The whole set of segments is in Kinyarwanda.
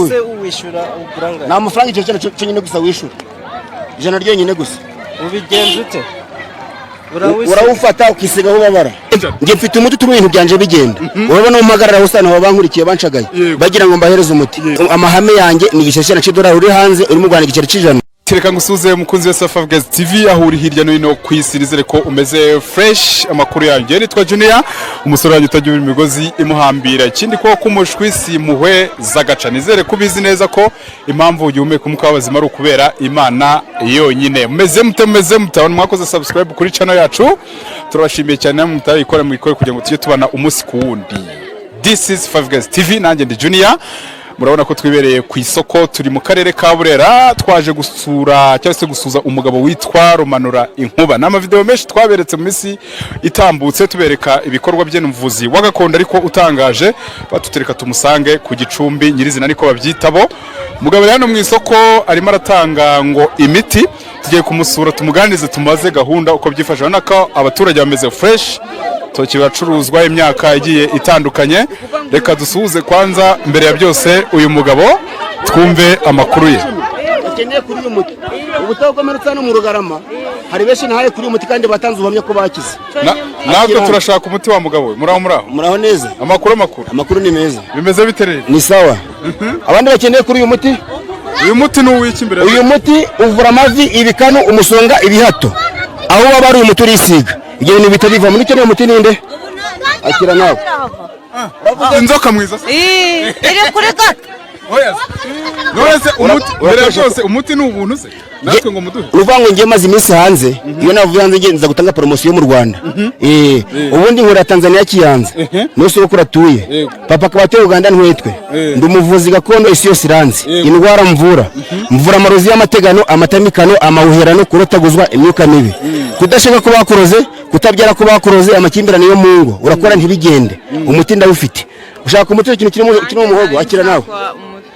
Se uwishyura ugura angahe? Ni amafaranga 100 cyonyine gusa wishyura, 100 ryonyine gusa. Ubigenza ute? Urawisiga? Urawufata ukisiga aho ubabara. Njye mfite umuti utuma ibintu byanje bigenda. Urabona umpagarara usana aba bankurikiye banshagaye bagira ngo mbahereze umuti. Amahame yanjye ni 100 cy'idolari, uri hanze, uri mu Rwanda 100. Reka ngusuze, umukunzi wese wa Favugezi TV aho uri hirya no hino ku isi. Nizere ko umeze fresh. Amakuru yanjye, nitwa Junior, umusore wanjye utagira imigozi imuhambira. Ikindi ko kumushwi si impuhwe z'agaca. Nizere ko ubizi neza ko impamvu ugihumeka umwuka w'abazima ari ukubera Imana yonyine. Mumeze mute? Mumeze mute? Abantu mwakoze subscribe kuri channel yacu, turabashimiye cyane. Namwe mutarayikora, muyikore kugira ngo tujye tubana umunsi ku wundi. This is Favugezi TV, nanjye ndi Junior. Murabona ko twibereye ku isoko, turi mu karere ka Burera. Twaje gusura cyangwa se gusuza umugabo witwa Rumanura Inkuba. Ni amavideo menshi twaberetse mu minsi itambutse, tubereka ibikorwa bye. Ni umuvuzi wa gakondo ariko utangaje. Batutereka tumusange ku gicumbi nyirizina, niko babyitabo. Mugabo ari hano mu isoko, arimo aratanga ngo imiti. Tugiye kumusura, tumuganirize, tumubaze gahunda uko byifashe. Urabona ko abaturage bameze fresh, toki biracuruzwa, imyaka igiye itandukanye. Reka dusuhuze kwanza mbere ya byose uyu mugabo, twumve amakuru ye. Bakeneye kuri uyu muti ubutagomerutse hano mu Rugarama, hari benshi nahaye kuri uyu muti kandi batanze ubuhamya ko bakize. Natwe turashaka umuti wa mugabo we. Muraho, muraho? Muraho neza. Amakuru, amakuru? Amakuru ni meza. Bimeze bite rero? Ni sawa. Abandi bakeneye kuri uyu muti? Uyu muti ni uw'iki mbere? Uyu muti uvura amavi, ibikanu, umusonga, ibihato. Aho waba ari, uyu muti urisiga, ibyo bintu bihita bivamo. Ukeneye umuti ninde? Akira nawe. Inzoka mwiza se? Iri kuri gato. Oya se. None se umuti, mbere ya byose, umuti ni ubuntu se? Natwe ngo muduhe? Ni ukuvuga ngo ngiye maze iminsi hanze. Iyo navuye hanze, ngiye nza gutanga poromosiyo mu Rwanda. Ubundi nkorera Tanzania, Kiyanza, niho sogokuru atuye. Papa akaba atuye Uganda, ntwetwe. Ndi umuvuzi gakondo, isi yose iranzi. Indwara mvura, mvura amarozi y'amategano, amatamikano, amahuherano, kurotaguzwa, imyuka mibi, kudashaka ko bakuroze, kutabyara ko bakuroze, amakimbirane yo mu ngo, urakora ntibigende. Umuti ndawufite. Ushaka umuti w'ikintu kiri mu muhogo? Akira nawe.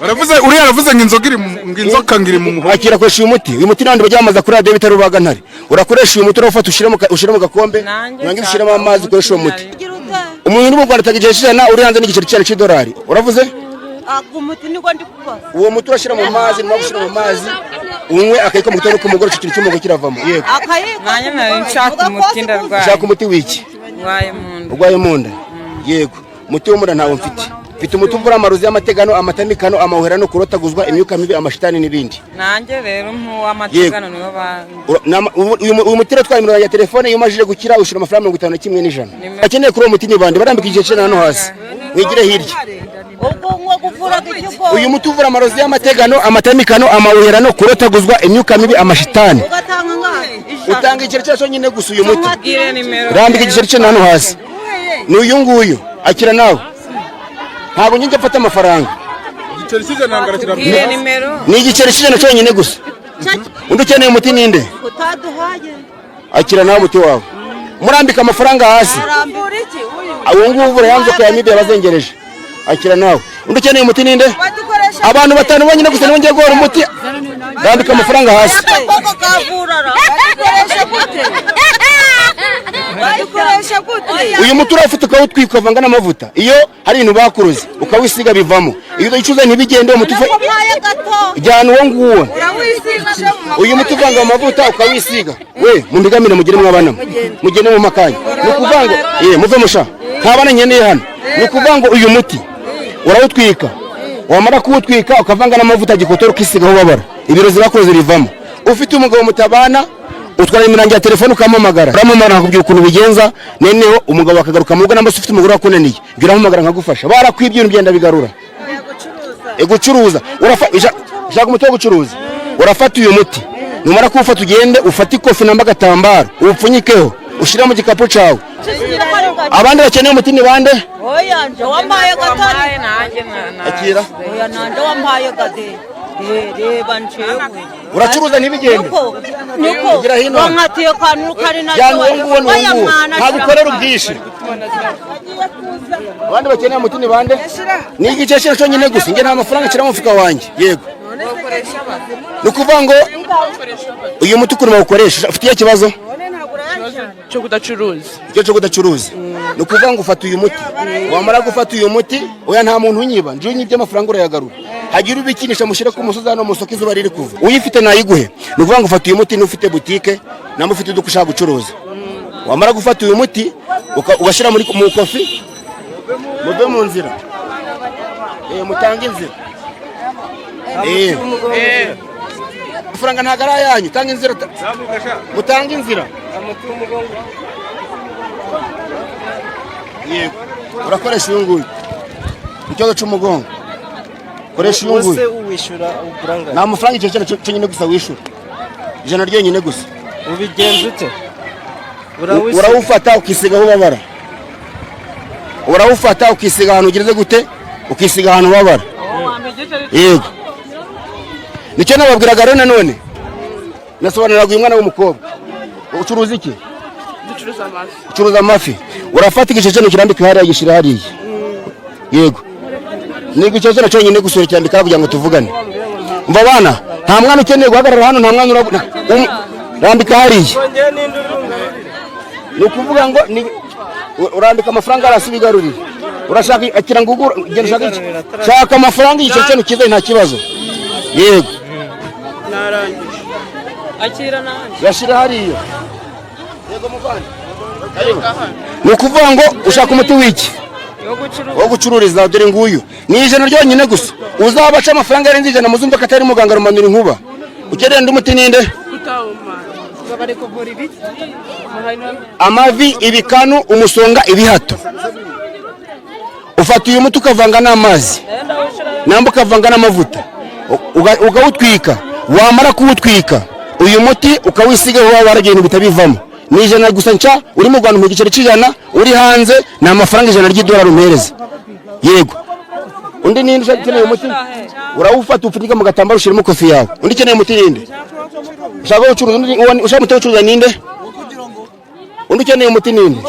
Baravuze, uriya aravuze ngo inzoga iri mu, ngo inzoka ngo iri mu muhogo. Akira, koresha uyu muti. Uyu muti n'abandi bajya bamaza kuri radiyo bita Rubagantare. Urakoresha uyu muti, urawufata, ushyire mu gakombe, Nanjye nurangiza nshaka ushyiremo amazi, umuti. Ukoresha uwo muti. Gira ute? Umuntu uri mu Rwanda atanga 100, uri hanze n'100 cy'idolari. Uravuze? Umuti niko ndi kubaza. Uwo muti urashyira mu mazi, numara gushyira mu mazi, unywe akayiko mu gitondo, k'umugore, icyo kintu cy'umuhogo kiravamo. Yego. Akayiko. Nanjye nari nshaka umuti, ndarwaye. Ushaka umuti w'iki? Ndwaye mu nda. Urwaye mu nda? Yego, umuti wo mu nda ntawo mfite. Mfite umuti uvura amarozi y'amategano, amatamikano, amahuherano, kurotaguzwa, imyuka mibi, amashitani n'ibindi. Nanjye rero nk'uw'amategano nibo ba Uyu muti rero twara imirongo ya telefone. Iyo umajije gukira, wishyura amafaranga 51 n'ijana. Akeneye kuri uwo muti ni bande? Barambika 100 hano hasi, mwigire hirya. Ubwo nko guvuraga igiko. Uyu muti uvura amarozi y'amategano, amatamikano, amahuherano, kurotaguzwa, imyuka mibi, amashitani. Ugatanga angahe? 100. Utanga igiceri cyonyine gusa uyu muti. Bwire nimero. Rambika 100 hano hasi. Ni uyu nguyu. Akira nawe. Ntabwo njya mfata amafaranga. 100 ngo Bwire arakirambika. nimero. Ni 100 cyonyine gusa. Undi ukeneye umuti ninde? Utaduhaye. Akira nawe umuti wawe. Murambika amafaranga hasi. Arambura iki uyu? Uwo nguwo uvura ya nzoka ya mibi yabazengereje. Akira nawe. Undi ukeneye umuti ninde? Badukoresha. Abantu batanu bonyine gusa nibo ngiye guhora umuti. Rambika amafaranga hasi. Akaboko kavurara. Badukoresha gute? Badukoresha gute? Uyu muti urawufite, ukawutwika, ukavanga n'amavuta. Iyo hari ibintu bakuroze, ukawisiga bivamo. Iyo uyicuza ntibigende, uwo muti Nakumpaye gato. Jyana uwo nguwo. Urawisiga. Uyu muti uvanga mu mavuta ukawisiga. We mumbigamire, mugire mwabana, mugende mu makanya. Ni ukuvuga ngo muve musha, nta bana nkeneye hano. Ni ukuvuga ngo uyu muti urawutwika, wamara kuwutwika ukavanga n'amavuta gikotora, ukisiga aho ubabara, ibirozi bakoze bivamo. Ufite umugabo mutabana, utwara imirango ya telefone, ukampamagara. Urampamagara nkakubwira ukuntu ubigenza, noneho umugabo akagaruka mu rugo. Namba se ufite umugore wakunaniye, jya urampamagara nkagufasha. Barakwibye ibintu, byenda bigarura. Gucuruza, ushaka umuti wo gucuruza? Urafata uyu muti, numara kuwufata ugende ufate ikofi namba agatambaro, uwupfunyikeho, ushyire mu gikapu cyawe. Abandi bakeneye umuti ni bande? Oya, nje wampaye gato. Wampaye nanjye na Akira. Oya, nanje wampaye gade. Reba njewe. Uracuruza ntibigende? Niko niko. Gira hino. Wankatiye kantu kari na. Jyana uwo nguwo, ni uwo Oya nguwo. mwana. Ntabwo ukorera ubwishyu. Abandi bakeneye umuti ni bande? Ni igice cyonyine gusa. Njye nta mafaranga nshyira mu mufuka wanjye. Yego, ni ukuvuga ngo uyu muti ukuntu bawukoresha, ufite ikihe kibazo? Cyo kudacuruza. Icyo cyo kudacuruza. Ni ukuvuga ngo ufata uyu muti, wamara gufata uyu muti, oya, nta muntu unyiba. Njye unyibye amafaranga urayagarura. Hagira ubikinisha, mushyire ku musozi hano mu isoko izuba riri kuva. Uyifite nayiguhe. Ni ukuvuga ngo ufata uyu muti n'ufite butike, namba ufite iduka ushaka gucuruza. Wamara gufata uyu muti ugashyira muri mu kofi. Muve mu nzira, mutange inzira. Amafaranga ntabwo ari ayanyu. Tanga inzira, mutange inzira. Yego, urakoresha uyu nguyu ikibazo cy'umugongo, koresha uyu Wose nguyu. Uwishyura ugura angahe? Ni amafaranga icyo kintu cyonyine gusa wishyura, 100 ryonyine gusa. Ubigenza ute? Urawisiga? Urawufata ukisiga aho ubabara. Urawufata ukisiga ahantu ugeze gute, ukisiga ahantu ubabara. Yego, nicyo nababwiraga rero. Nanone nasobanuriraga uyu mwana w'umukobwa. Ucuruza iki? Ducuruza amafi. Ucuruza amafi. Urafata igice cyo kirambika hariya, gishyira hariya. Yego, ni igice cyo cyonyine gusa kirambika kugira ngo tuvugane. Umva bana, nta mwana ukeneye guhagarara hano, nta mwana urabona. Rambika hariya. Kongera n'indi urungarurira. Ni ukuvuga ngo urambika amafaranga arasi ubigarurire. Urashaka akira ngo ugure, genda ushaka iki, shaka amafaranga, igice cyo kize, nta kibazo. Yego. Narangije. Akira nanjye. Yashira hariya. Yego muvandi, ni ukuvuga ngo ushaka umuti w'iki? Yo gucuruza. Wo gucururiza. Dore nguyu, ni 100 ryonyine gusa. Uzabaca amafaranga arenze 100, muzumva ko atari muganga rumanura inkuba. Ukeneye undi muti ninde? Kutawumana. Bari kuvura ibiki? Amavi, ibikanu, umusonga, ibihato. Ufata uyu muti ukavanga n'amazi, namba ukavanga n'amavuta, ukawutwika. Wamara kuwutwika, uyu muti ukawisiga waba waragiye, ibintu bitabivamo. Ni 100 gusa nca. Uri mu Rwanda mu giceri cy'100, uri hanze ni amafaranga 100 ry'idolari umpereza. Yego, undi ninde ushaka, ukeneye umuti? Urawufata upfunyika mu gatambaro, ushyiramo kofi yawe. Undi ukeneye umuti ninde? Ushaka gucuruza? Undi ushaka umuti wo gucuruza ninde? Undi ukeneye umuti ninde?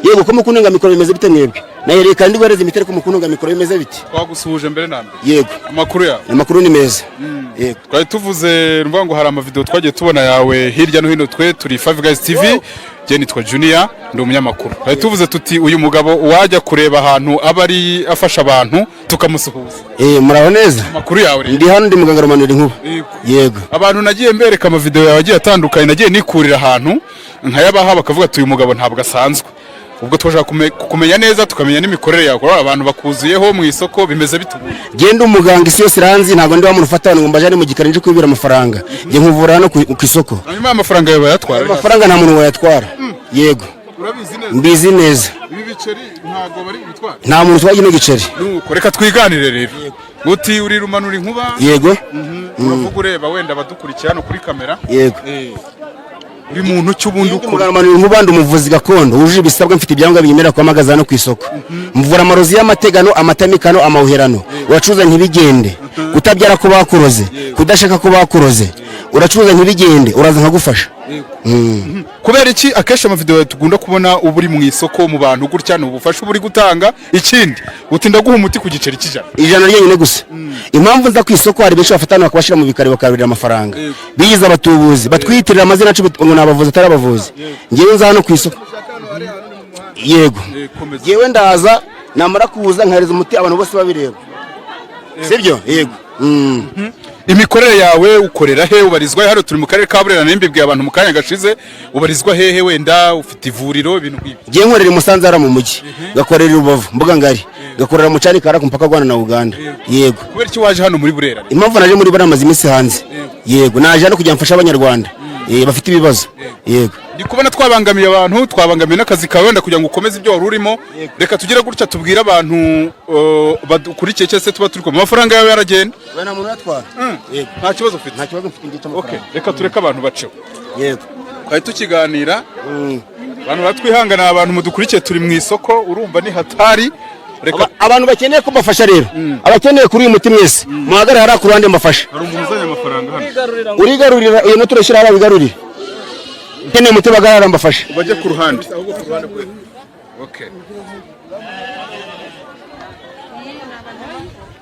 Yego, ko mukununga mikoro bimeze bite mwebwe? Nayerekana ndi guhereza imiti, ariko mukununga mikoro bimeze bite? Twagusuhuje mbere na mbere. Yego. Amakuru yawe? Amakuru ni meza, yego. Twari tuvuze mvuga ngo hari amavideo twagiye tubona yawe hirya no hino. Twe turi Five Guys TV, jye nitwa Junior, ndi umunyamakuru. Twari tuvuze tuti uyu mugabo wajya kureba ahantu aba ari afasha abantu, tukamusuhuza. Muraho neza. Amakuru yawe rero? Ndi hano, ndi muganga rumanura inkuba. Yego. Yego. Abantu nagiye mbereka amavideo yawe agiye atandukanye, nagiye nikurira ahantu nkayabaha, bakavuga ati uyu mugabo ntabwo asanzwe. Ubwo twashaka kumenya neza, tukamenya n'imikorere yawe, kuko abantu bakuzuyeho mu isoko. Bimeze bite ubu? Genda, umuganga isi yose iranzi. Ntabwo ndi wa muntu ufata abantu ngo mbajane mu gikari nje kwibira amafaranga. Njye nkuvura hano ku isoko. Hanyuma amafaranga yawe bayatwara? Amafaranga nta muntu wayatwara, yego. Urabizi neza? Mbizi neza. Ibi biceri ntabwo bari bitwara? Nta muntu utwaye ino giceri. Nuko reka twiganire rero. Uti uri rumanura inkuba? Yego. Uravuga ureba wenda abadukurikiye hano kuri kamera. Yego. Uri muntu ki ubundi ukora? Muganga rumanura inkuba, ndi umuvuzi gakondo wujuje ibisabwa, mfite ibyangombwa binyemerera kuhamagaza hano ku isoko. Mvura amarozi y'amategano, amatamikano, amawuherano. Uracuruza ntibigende, kutabyara ko bakuroze, kudashaka ko bakuroze, uracuruza ntibigende, uraza nkagufasha. Kubera iki akenshi amavideo tugunda kubona uba uri mu isoko mu bantu gutya? Ni ubufasha uba uri gutanga? Ikindi, uti ndaguha umuti ku giceri cy'100. 100 ryonyine gusa. Impamvu nza ku isoko, hari benshi bafata hano bakabashyira mu bikari bakabarira amafaranga, bigize abatubuzi, batwiyitirira amazina yacu ngo ni abavuzi, atari abavuzi. Ngewe nza hano ku isoko, yego. Komeza. Ngewe ndaza, namara kuza nkahereza umuti abantu bose babireba, sibyo? Yego. Imikorere yawe, ukorera he? Ubarizwa he? Hano turi mu karere ka Burera, n'imbibwiye abantu mu kanya gashize. Ubarizwa hehe? Wenda ufite ivuriro, ibintu nk'ibyo? Ngewe nkorera i Musanze hariya mu mujyi, gakorera i Rubavu mbuga ngari, gakorera mu Cyanikara ku mupaka Rwanda na Uganda, yego. Kubera iki waje hano muri Burera? Impamvu naje muri Burera, maze iminsi hanze. Yego, naje hano kugira ngo mfashe Abanyarwanda bafite ibibazo, yego. Ndi kubona twabangamiye abantu, twabangamiye n'akazi kawe wenda kugira ngo ukomeze ibyo wari urimo. Reka tugire gutya, tubwire abantu badukurikiye cyangwa se tuba turi kumwe, amafaranga yawe yaragenda? Nta muntu uyatwara. Yego. Nta kibazo ufite? Nta kibazo mfite, ngica Okay, amafaranga. reka tureke abantu baceho. Yego. Twari tukiganira, abantu batwihangana, abantu mudukurikiye, turi mu isoko, urumva ni hatari. Reka Abantu bakeneye ko mbafasha rero, abakeneye kuri uyu muti mwese muhagarare hariya ku ruhande mbafashe. Hari umuntu uzanye amafaranga hano. Urigarurira iyo note, urashyira hariya wigarurire. Ukeneye umuti bagarara mbafashe. Bajye ku ruhande. Okay.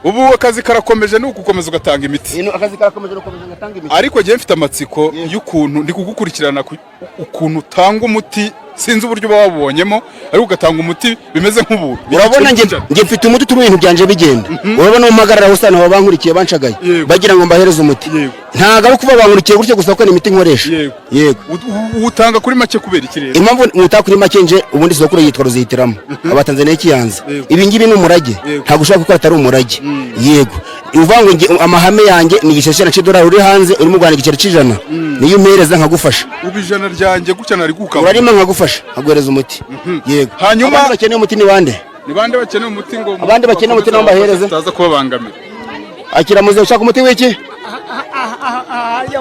Ubu akazi karakomeje, ni ugukomeza ugatanga imiti? Ino akazi karakomeje, rukomeje ngatanga imiti. Ariko njyewe mfite amatsiko y'ukuntu ndi kugukurikirana, ukuntu utanga umuti. Sinzi uburyo uba wabubonyemo, ariko ugatanga umuti bimeze nk'ubuntu. Urabona, nge mfite umuti utuma ibintu byanje bigenda. Urabona umpagarara hose hano, bankurikiye banshagaye, bagira ngo mbahereze umuti. Ntabwo ari ukuba bankurikiye gutyo gusa, kuko ni imiti nkoresha. Yego. Utanga kuri make kubera iki rero? Impamvu mwita kuri make, nje ubundi sokuru yitwa Ruzihitiramo, Abatanzaniya kiyanza. Ibi ngibi ni umurage, ntabwo ushobora gukora atari umurage. Yego, uvuga ngo nge amahame yanjye ni igiceri cy'idolari, uri hanze, uri mu Rwanda, igiceri cy'ijana niyo umpereza nkagufasha. Ubu ijana ryanjye gutya nari gukama. Urarima nkagufasha, nkaguhereza umuti. Yego. Hanyuma- Abandi bakeneye umuti ni bande? Ni bande bakeneye umuti ngo Abandi bakeneye umuti nabo mbahereze? Utaza kubabangamira. Akira muze, ushaka umuti w'iki?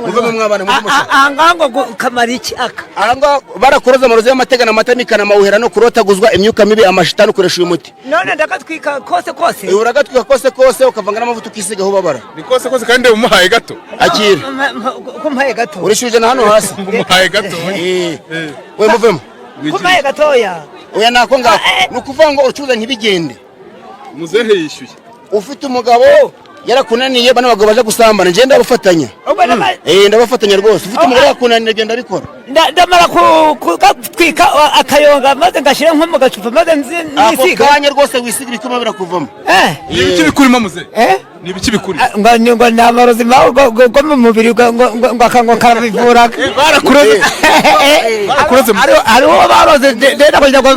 Muve mu mwabana, muve musha. Aha ngaha ngo kamara iki aka? Aha ngaha barakuroza amarozi y'amategano, amatamikana, amawuhera no kurotaguzwa, imyuka mibi, amashitani, ukoresha uyu muti. None ndagatwika kose kose? Uragatwika kose kose, ukavanga n'amavuta, ukisiga aho ubabara. Ni kose kose, kandi umuhaye gato. Akira. Ko mpaye gato? Urishyura ijana hano hasi. Umuhaye gato. Eh, we muvemo. Ko mpaye gatoya? Oya, nako ngako. Ni ukuvuga ngo ucuruza ntibigende. Muzehe yishyuye. Ufite umugabo yarakunaniye, bano bagabo baje gusambana, njye ndabafatanya. Ubwo Eh, ndabafatanya rwose. Ufite umugore yakunaniye, genda abikora. Ndamara kugatwika akayonga, maze ngashyira nko mu gacupa, maze Ako nisiga. kanya rwose wisiga, ibikoma birakuvamo. Eh. Ni ibiki bikurimo, muzehe? Eh. Ni ibiki bikuri? Ah, ngo ni amarozi ngo mu mubiri, ngo karabivura. Barakuroze. Barakuroze. Hariho baroze ndenda kugira ngo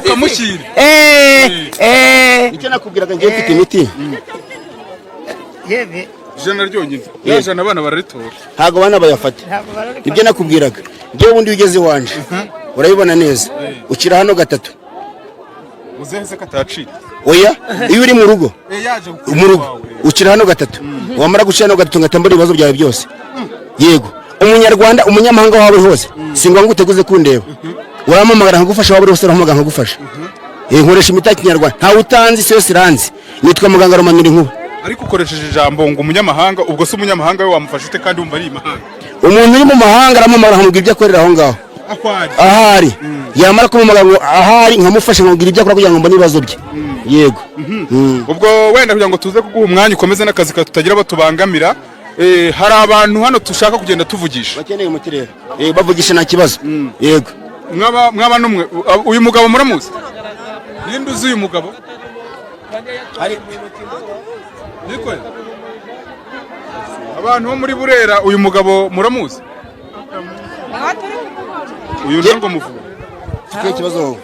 Ukamushyira. Eh, eh. Nicyo nakubwiraga, ngiye mfite imiti. Yewe. Ijana ryonyine, ya jana abana bararitora. Ntabwo abana bayafata. Nibyo nakubwiraga, ngewe ubundi iyo ugeze iwanje urabibona neza, ukira hano gatatu. Muzehe se kataciye? Oya, iyo uri mu rugo, Yaje mu rugo ukira hano gatatu. Wamara gucira hano gatatu, ngatambara ibibazo byawe byose. Yego, umunyarwanda, umunyamahanga, waba uri hose, si ngombwa uteguze kundeba, urampamagara nkagufasha. Waba uri hose, urampamagara nkagufasha. Nkoresha imiti ya kinyarwanda, ntawe utanzi, isi yose iranzi, nitwa muganga Rumanura Inkuba. Ariko ukoresheje ijambo ngo umunyamahanga, ubwo se umunyamahanga we wamufasha ute kandi wumva ari imahanga? Umuntu uri mu mahanga arampamagara, nkamubwira ibyo akorera aho ngaho. Aho ari? Ahari, yamara kumumagara ngo ahari, nkamufasha, nkamubwira ibyo akora kugira ngo mbone ibibazo bye. Yego. Ubwo wenda kugira ngo tuze kuguha umwanya ukomeze n'akazi kawe, tutagira abo tubangamira, hari abantu hano dushaka kugenda tuvugisha. Bakeneye umuti rero. Bavugisha, nta kibazo. Yego. Mwaba numwe, uyu mugabo muramuzi? Ninde uzi uyu mugabo? Niko abantu bo muri Burera, uyu mugabo muramuzi? Uyu ntabwo muvura. Ufite ikibazo wowe?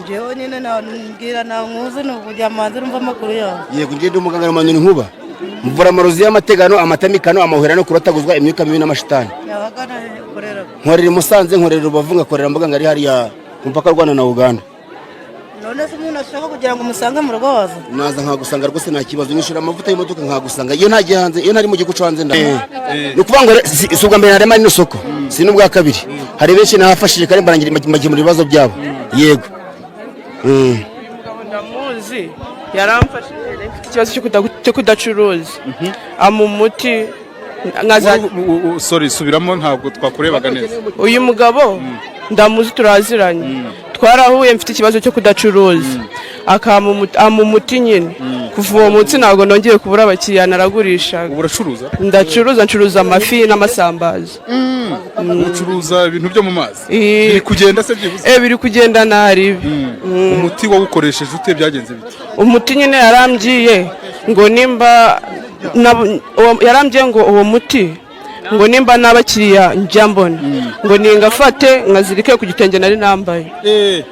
Njyewe nyine nambwira nta ni ukujya manzi numva amakuru yawe. Yego, njye ndi umuganga Rumanura Inkuba, mvura amarozi y'amategano, amatamikano, amahera no kurotaguzwa, imyuka mibi n'amashitani. Yabagana ukorera? Nkorera i Musanze, nkorera Rubavu, ngakorera mbuga ngari hariya ku mupaka w'u Rwanda na Uganda. None se umuntu ashaka kugira ngo umusange mu rugo, waza? Naza nkagusanga rwose, nta kibazo. Nyishura amavuta y'imodoka nkagusanga iyo ntagiye hanze, iyo ntari mu gihugu cyo hanze. Nda ni ukuvuga ngo si ubwa mbere narema rino soko, si n'ubwa kabiri. Hari benshi nahafashije kandi mbarangira mbakemura ibibazo byabo. Yego. Umugabo ndamuzi, yaramfashije, mfite ikibazo cyo kudacuruza, ampa umuti nkaza. Sorry, subiramo, ntabwo twakurebaga neza. Uyu mugabo ndamuzi, turaziranye, twarahuye, mfite ikibazo cyo kudacuruza, akampa ampa umuti nyine. Kuva uwo munsi ntabwo nongeye kubura abakiriya, naragurishaga. Ubu uracuruza? Ndacuruza, ncuruza amafi n'amasambaza. Ucuruza ibintu byo mu mazi? Eh. Biri kugenda se byibuze? Eh, biri kugenda ntaribi. Umuti wawukoresheje ute? Byagenze bite? Umuti nyine yarambwiye ngo nimba yarambwiye ngo uwo muti, ngo nimba n'abakiriya njya mbona, ngo ningafate nkazirike ku gitenge nari nambaye. Eh.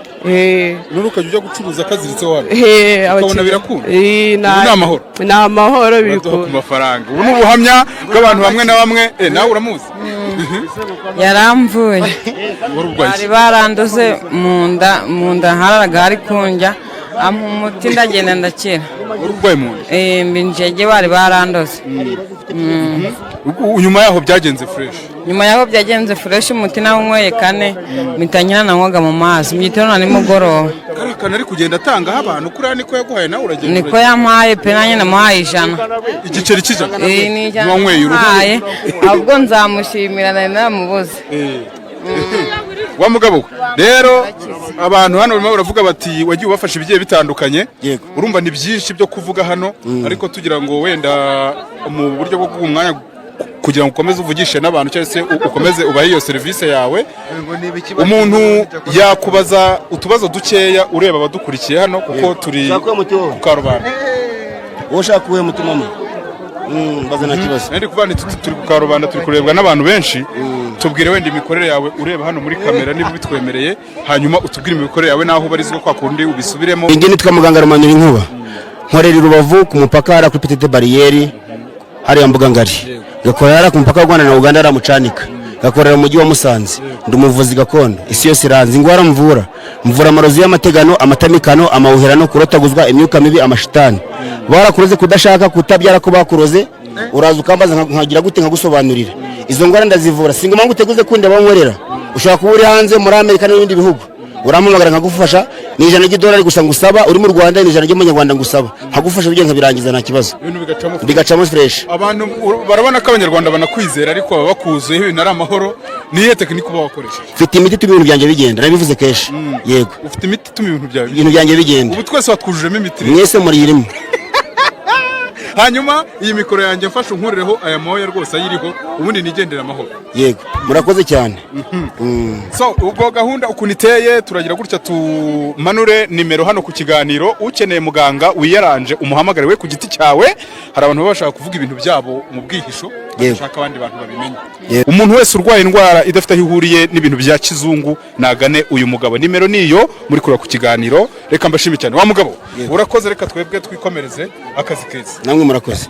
None ukajya ujya gucuruza kaziritse wano? Eh, Ukabona birakunda? Eh, Ubu ni amahoro? Ni amahoro, biri Uraduha ku ku mafaranga. Ubu ni ubuhamya bw'abantu bamwe na bamwe. Nawe uramuzi? Yaramvuye. Wari urwaye Bari iki? baranduze mu nda, hararaga hari kunjya, ampa umuti ndagenda ndakira. Wari urwaye mu nda? Eh, mbinjege bari barandoze. Nyuma yaho byagenze fresh? Nyuma yaho byagenze fresh, umuti nawe unyweye kane mpita nkira, nanywaga mu mazi mu gitondo na nimugoroba. Kariya kantu ari kugenda atangaho abantu kuriya niko yaguhaye, nawe uragenda? Niko yampaye pe, nanjye namuhaye 100. Igiceri cy'ijana? Eh, ni 100. Ntiwanyweye uruhu? Namuhaye, ahubwo nzamushimira, nari naramubuze. Wa mugabo we rero, abantu hano barimo baravuga bati wagiye ubafasha ibigiye bitandukanye. Yego. Urumva ni byinshi byo kuvuga hano, ariko tugira ngo wenda mu buryo bwo guha umwanya Kugira ngo ukomeze uvugishe n'abantu cyangwa se ukomeze ubahe iyo serivisi yawe, umuntu yakubaza utubazo dukeya ureba abadukurikiye hano, kuko turi Ushaka uwo muti wowe? ku karubanda. Wowe ushaka uwuhe muti, mama? Mbaza, nta kibazo. Nari kuvuga nti turi ku karubanda, turi kurebwa n'abantu benshi. Tubwire wenda imikorere yawe ureba hano muri kamera niba ubitwemereye, hanyuma utubwire imikorere yawe n'aho ubarizwa, kwa kundi ubisubiremo. Njye nitwa muganga Rumanura Inkuba, nkorera i Rubavu ku mupaka hariya kuri petite barrière, hariya mbuga ngari. Gakorera hariya ku mupaka w'u Rwanda na Uganda, hariya mucanika. Gakorera mu mujyi wa Musanze. Ndi umuvuzi gakondo, isi yose iranzi. Ingwara mvura, mvura amarozi y'amategano, amatamikano, amawuherano, kurotaguzwa, imyuka mibi, amashitani barakuroze, kudashaka, kutabyara ko bakuroze. Uraza ukambaza, nkagira gute, nkagusobanurira. Izo ndwara ndazivura. Si ngombwa ngo uteguze kundi abankorera. Ushobora kuba uri hanze muri Amerika n'ibindi bihugu, urampamagara nkagufasha. Ni 100 ry'idolari gusa ngusaba. Uri mu Rwanda, ni 100 ry'amanyarwanda ngusaba, nkagufasha ibyo nkabirangiza, nta kibazo. Ibintu bigacamo. Bigacamo fresh. Abantu barabona ko Abanyarwanda banakwizera, ariko baba bakuzuyeho ibintu ari amahoro. Niyo tekinike uba wakoresheje? Mfite imiti ituma ibintu byanjye bigenda, nabivuze kenshi, yego. Ufite imiti ituma ibintu byawe ibintu byanjye bigenda. Ubu twese watwujujemo imiti. Mwese muriyirimo. Hanyuma iyi mikoro yanjye mfashe unkurireho aya moya rwose ayiriho, ubundi nigendere amahoro. Yego, murakoze cyane. So ubwo gahunda ukuntu iteye, turagira gutya, tumanure nimero hano ku kiganiro. Ukeneye muganga wiyaranje, umuhamagare we ku giti cyawe. Hari abantu baba bashaka kuvuga ibintu byabo mu bwihisho, bashaka abandi bantu babimenya. Umuntu wese urwaye indwara idafite aho ihuriye n'ibintu bya kizungu nagane uyu mugabo. Nimero niyo muri kureba ku kiganiro. Reka mbashime cyane, wa mugabo. Urakoze, reka twebwe twikomereze akazi keza. Namwe murakoze.